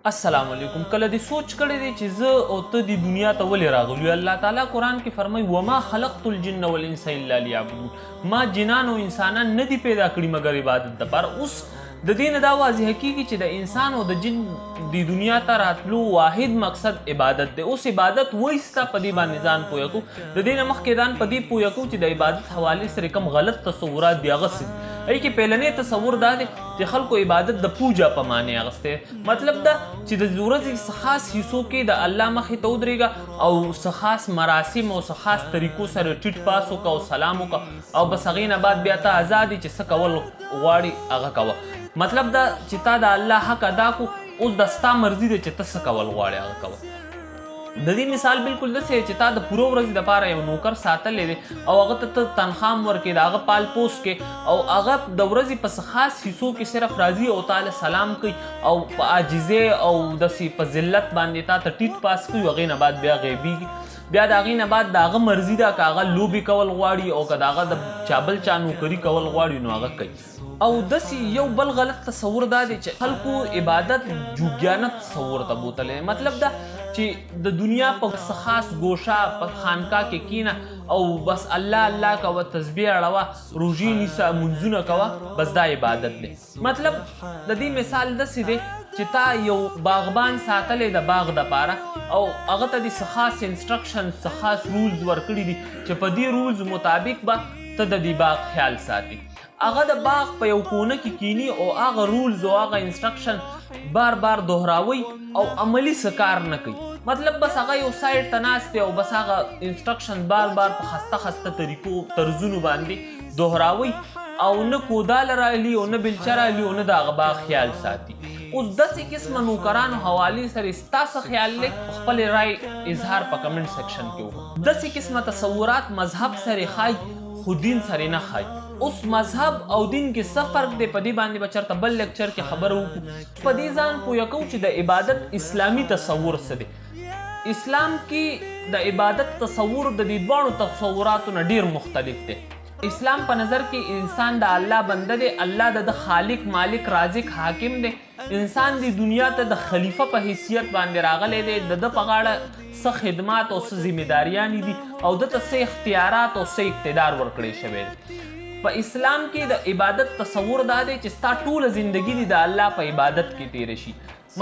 السلام علیکم. کله دې سوچ کړی دی چې زه او ته دې دنیا ته ولې راغلو؟ الله تعالی قرآن کې فرمایي وما خلقت الجن والانس الا لیعبدون، ما جنان او انسانان نه دي پیدا کړي مګر عبادت دپاره. اوس د دې نه دا واضح کیږي چې د انسان او د جن د دنیا ته راتلو واحد مقصد عبادت دی. اوس عبادت وایسته په دې باندې ځان پوهه کو. د دې نه مخکې ځان په دې پوهه کو چې د عبادت حوالې سره کوم غلط تصورات دي هغه څه دي. ای کې پیلنی تصور دا دی چې خلکو عبادت د پوجا په معنی اخیستی، مطلب دا چې د ورځې څه خاص حصو کې د الله مخې ته ودرېږه او څه خاص مراسم او څه خاص طریقو سره ټیټ پاس وکړه او سلام وکړه او بس هغې نه بعد بیا ته ازاد یې چې څه کول غواړي هغه کوه. مطلب دا چې تا د الله حق ادا کو، اوس د ستا مرضي ده چې ته څه کول غواړې هغه کوه. د دې مثال بالکل داسې دی چې تا د پوره ورځې دپاره یو نوکر ساتلی دی او هغه ته ته تنخوا هم ورکړې، د هغه پال پوس کې، او هغه د ورځې په څه خاص حصو کې صرف راځي او تا له سلام کوي او په عاجزۍ او داسې په ذلت باندې تا ته ټیټ پاس کوي، هغې نه بعد بیا غیبیږي. بیا د هغې نه بعد د هغه مرضي ده که هغه لوبې کول غواړي او که د هغه د چا بل چا نوکري کول غواړي نو هغه کوي. او داسې یو بل غلط تصور دا دی چې خلکو عبادت جوګیانه تصور ته بوتلی، مطلب دا چې د دنیا په څه خاص ګوشه په خانقاه کې کینه او بس الله الله کوه، تسبیح اړوه، روژې نیسه، مونځونه کوه، بس دا عبادت دی. مطلب د دې مثال داسې دی چې تا یو باغبان ساتلی د باغ دپاره او هغه ته دې څه خاص instruction څه خاص rules ورکړي دي چې په دې rules مطابق به ته د دې باغ خیال ساتي. هغه د باغ په یو کونه کې کینی او هغه rules او هغه instruction بار بار دهراوي او عملي څه کار نه کوي. مطلب بس هغه یو side ته ناست دی او بس هغه instruction بار بار په خسته خسته طریقو طرزونو باندې دهراوي او نه کودال رالی او نه بلچه رالی او نه د هغه باغ خیال ساتي. اوس داسې قسمه نوکرانو حوالې سره ستا څه خیال دی؟ خپلې رای اظهار په comment section کې وکړه. داسې قسمه تصورات مذهب سره ښایي خو دین سره نه ښایي. اوس مذهب او دین کې څه فرق دی په دې باندې به چېرته بل lecture کې خبره وکړو. په دې ځان پوهه کوو چې د عبادت اسلامي تصور څه دی. اسلام کې د عبادت تصور د دې دواړو تصوراتو نه ډېر مختلف دی. اسلام په نظر کې انسان د الله بنده دی، الله د ده خالق، مالک، رازق، حاکم دی. انسان دی دنیا ته د خلیفه په حیثیت باندې راغلی دی، د ده په غاړه څه خدمات او څه ذمه داریانې دي او ده ته څه اختیارات او څه اقتدار ورکړی شوی دی. په اسلام کې د عبادت تصور دا دی چې ستا ټوله زندګي دې د الله په عبادت کې تېره شي.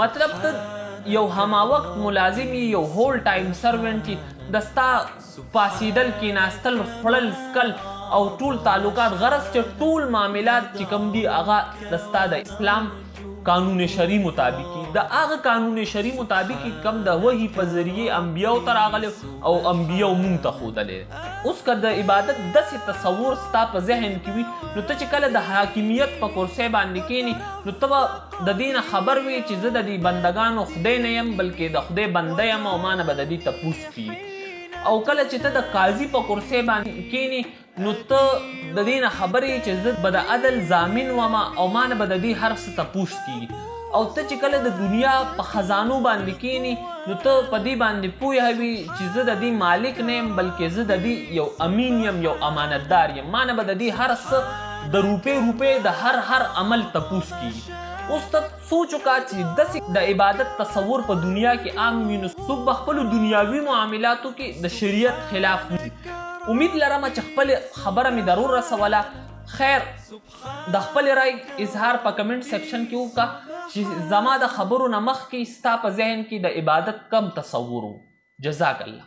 مطلب ته یو هما وخت ملازم یې، یو whole time servant یې، د ستا پاسېدل، کیناستل، خوړل، څکل او ټول تعلقات، غرض چې ټول معاملات چې کوم دي هغه د ستا د اسلام قانون شرعي مطابق دي. د هغه قانون شرعي مطابق کوم د وحي په ذریعه انبیاو ته راغلی او انبیاو مونږ ته ښودلی. اوس که د عبادت داسې تصور ستا په ذهن کې وي نو ته چې کله د حاکمیت په کرسۍ باندې کینې نو ته به د دې نه خبر وې چې زه د دې بندګانو خدای نه یم بلکې د خدای بنده یم او ما نه به د دې تپوس کیږي. او کله چې ته د قاضي په کرسۍ باندې کینې نو ته د دې نه خبر یې چې زه به د عدل ضامن وم او ما نه به د دې هر څه تپوس کیږي. او ته چې کله د دنیا په خزانو باندې کینې نو ته په دې باندې پوه وي چې زه د دې مالک نه یم بلکې زه د دې یو امین یم، یو امانتدار یم، ما نه به د دې هر څه د روپې روپې د هر هر عمل تپوس کیږي. اوس ته سوچ وکړه چې داسې د عبادت تصور په دنیا کې عام وي نو څوک به خپلو دنیاوي معاملاتو کې د شریعت خلاف نه ځي. امید لرم چې خپلې خبره مې ضرور رسوله. خیر، د خپلې رای اظهار په comment section کې وکړه چې زما د خبرو نه مخکې ستا په ذهن کې د عبادت کم تصور و. جزاک الله.